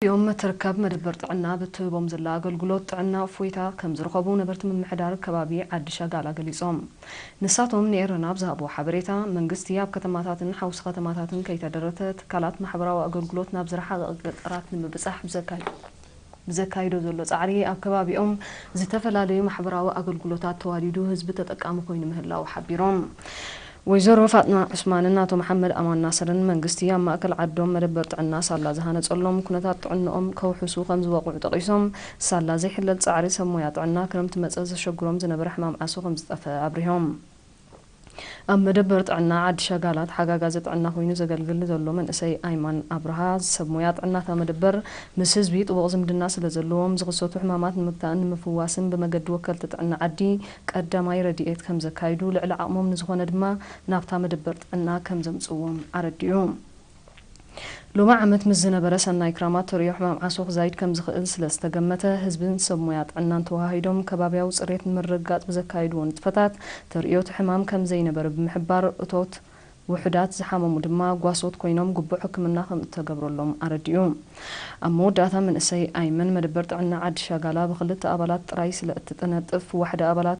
እዮም እትርከብ መደበር ጥዕና ብትህቦም ዘላ ኣገልግሎት ጥዕና እፎይታ ከም ዝረኸቡ ነበርቲ ምምሕዳር ከባቢ ዓዲ ሸጋላ ገሊጾም። ንሳቶም ንኤረና ኣብ ዝሃብዎ ሓበሬታ፣ መንግስቲ ኣብ ከተማታትን ሓውሲ ከተማታትን ከይተደረተ ትካላት ማሕበራዊ ኣገልግሎት ናብ ዝረሓቐ ገጠራት ንምብጻሕ ብዘካይ-፣ ብዘካይዶ ዘሎ ጻዕሪ ኣብ ከባቢኦም ዝተፈላለዩ ማሕበራዊ ኣገልግሎታት ተዋዲዱ ህዝቢ ተጠቃሚ ኮይኑ ምህላው ሓቢሮም። ወይዘሮ ፋጥማ ዑስማንን ኣቶ መሓመድ ኣማን ናስርን መንግስቲ ኣብ ማእከል ዓዶም መደበር ጥዕና ሳላ ዝሃነጸሎም ኩነታት ጥዕንኦም ከውሕሱ ከም ዝበቕዑ ጠቒሶም፣ ሳላ ዘይሕለል ጻዕሪ ሰብ ሞያ ጥዕና ክረምቲ መጸ ዘሸግሮም ዝነበረ ሕማም ዓሶ ከም ዝጠፍአ ኣብሪሆም። ኣብ መደበር ጥዕና ዓዲ ሸጋላ ተሓጋጋዚ ጥዕና ኮይኑ ዘገልግል ዘሎ መንእሰይ ኣይማን ኣብርሃ፣ ሰብ ሞያ ጥዕናታ መደበር ምስ ህዝቢ ጥቡቕ ዝምድና ስለ ዘለዎም፣ ዝኽሰቱ ሕማማት ንምግታእን ንምፍዋስን ብመገዲ ወከልቲ ጥዕና ዓዲ ቀዳማይ ረድኤት ከም ዘካይዱ፣ ልዕሊ ዓቕሞም ንዝኾነ ድማ ናብታ መደበር ጥዕና ከም ዘምጽዎም ኣረዲኡ። ሎሚ ዓመት ምስ ዝነበረ ሰናይ ክራማት ተርእዮ ሕማም ዓሶ ክዛይድ ከም ዝኽእል ስለ ዝተገመተ፣ ህዝብን ሰብ ሞያ ጥዕናን ተወሃሂዶም ከባብያዊ ጽሬት ንምርግጋጽ ብዘካየድዎ ንጥፈታት ተርእዮ እቲ ሕማም ከም ዘይነበረ ብምሕባር፣ እቶት ውሑዳት ዝሓመሙ ድማ ጓሶት ኮይኖም ግቡእ ሕክምና ከም እተገብረሎም ኣረዲኡ። ኣብ መወዳእታ መንእሰይ ኣይመን መደበር ጥዕና ዓዲ ሸጋላ ብክልተ ኣባላት ጥራይ ስለ እትጥነጥፍ ዋሕዲ ኣባላት